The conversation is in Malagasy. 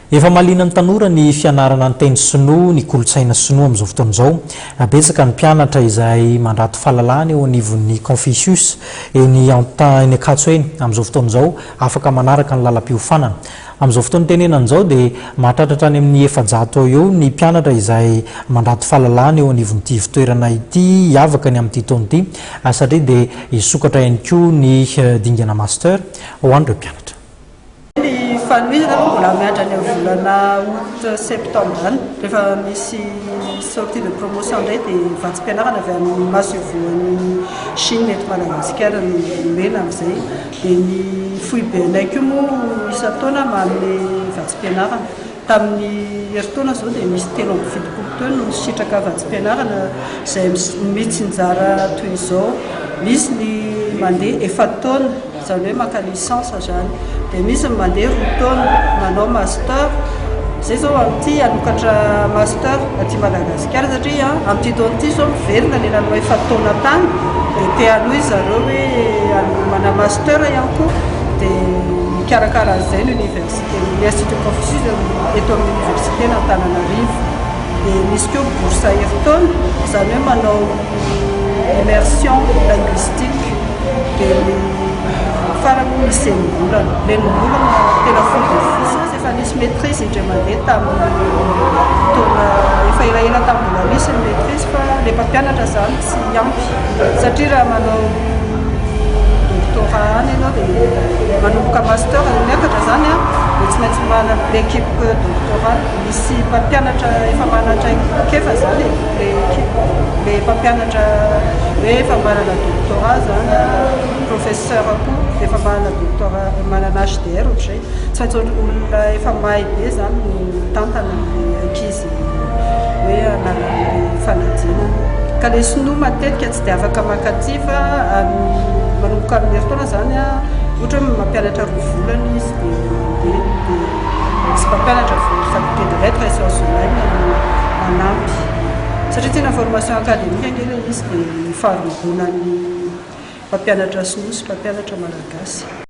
Efa mahaliana ny tanora ny fianarana ny teny sinoa, ny kolontsaina sinoa amin'izao fotoana izao. Betsaka ny mpianatra izay mandrato fahalalana eo anivon'ny Confucius eny eny Ankatso eny amin'izao fotoana izao, afaka manaraka ny lalam-piofanana. Amin'izao fotoana itenenana izao dia mahatratra hatrany amin'ny 400 eo ny mpianatra izay mandrato fahalalana eo anivon'ity ivon-toerana ity. Hiavaka ny amin'ity taona ity satria dia hisokatra ihany koa ny dingana master ho an'ireo mpianatra. Ny fanohizana aloha mbola miandry any amin'ny volana août septembre any. Rehefa misy sortie de promotion indray dia vatsim-pianarana avy amin'ny masoivohon'ny Chine eto Madagasikara no omena amin'izay. Dia ny foibenay koa moa isan-taona manome vatsim-pianarana. Tamin'ny herintaona izao dia nisy 73 teo no nisitraka vatsim-pianarana izay mitsinjara toy izao. Misy ny mandeha efa-taona, izany hoe maka licence izany. Dia misy ny mandeha 2 taona manao master. Izay izao amin'ity hanokatra master aty Madagasikara satria amin'ity taona ity izao miverina ilay nanao efa-taona tany dia te hanohy zareo hoe manao master ihany koa, dia mikarakara an'izay ny université, ny Institut Confucius eto amin'ny université an'Antananarivo. Dia misy koa bourse herintaona, izany hoe manao immersion linguistique. Dia ny farany moa misy enim-bolana. Ny enim-bolana tena fohy dia fohy. Efa nisy maîtrise indray mandeha tamin'ny taona efa elaela tamin'ny mbola nisy ny maîtrise, fa le mpampianatra zany tsy ampy satria raha manao doctorat any ianao dia manomboka master miakatra zany dia tsy maintsy manana l'équipe doctorat, misy mpampianatra efa manana traikefa zany e, le équipe, le mpampianatra hoe efa manana doctorat zany, professeur koa efa manana doctorat, manana HDR ohatr'izay. Tsy maintsy olona efa mahay be zany no mitantana le ankizy hoe hanala le fanadinana. Ka le sinoa matetika tsy dia afaka mankaty fa manomboka amin'ny herintaona zany, ohatra hoe mampianatra 2 volana izy dia mandeha, dia misy mpampianatra avy faculté de lettres et sciences humaines no manampy satria tena formation académique ange le izy, dia ifarimbonan'ny mpampianatra sinoa sy mpampianatra malagasy.